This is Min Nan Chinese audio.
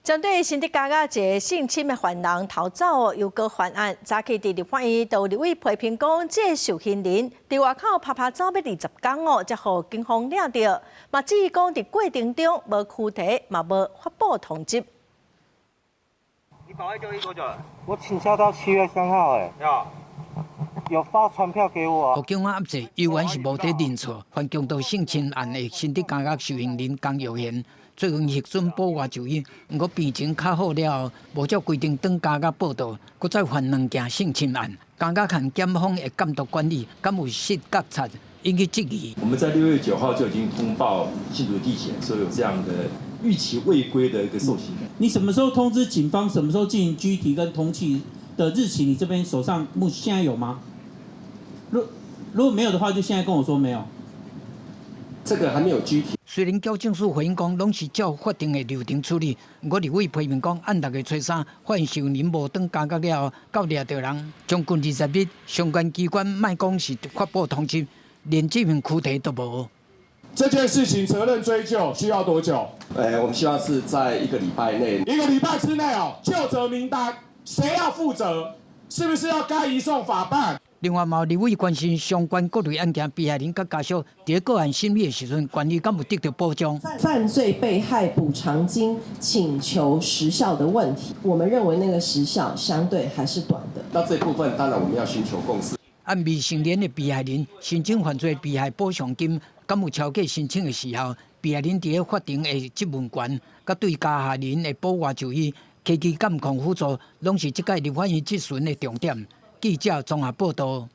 針對新竹監獄一个性侵的犯人逃走，又閣犯案，早起佇立法院就有立委批評講，這个受刑人佇外口趴趴走欲20工哦，才予警方掠著。嘛質疑講佇過程中無拘提，嘛無發布通緝。你保外就醫多久了？我請假到7月3號，哎。有發傳票給我。予警方壓制，猶原是無佇認錯。犯強盜性侵案的新竹監獄受刑人江耀賢，最近獲准保外就醫，毋過病情較好了後，無照規定轉監獄報到，閣再犯兩件性侵案。監獄和檢方的監督管理，敢有失覺察，引起質疑。我們在6月9號就已經通報新竹地檢，說有這樣的逾期未歸的一個受刑人。你什麼時候通知警方？什麼時候進行拘提跟通緝的日期？你這邊手上目現在有嗎？如果沒有的話，就現在跟我說沒有。這個還沒有具體。雖然矯正署回應講，攏是照法定的流程處理，毋過立委批評講，按6月初三發現受刑人無轉監獄了後，到掠著人，將近20日，相關機關莫講是發布通緝，連這份拘提都無。這件事情責任追究需要多久？我們希望是在一個禮拜內。一個禮拜之內哦，究責名單，誰要負責？是不是要該移送法辦？另外，嘛有立委關心相關各類案件被害人佮家屬，佇個案審理的時陣，權利敢有得到保障？犯罪被害補償金請求時效的問題，我們認為那個時效相對還是短的。那這部分當然我們要尋求共識。按未成年的被害人申請犯罪被害補償金，敢有超過申請的時效？被害人佇咧法庭的質問權，佮對加害人的保外就醫、提起監控輔助，攏是這屆立法院質詢的重點。記者綜合報道。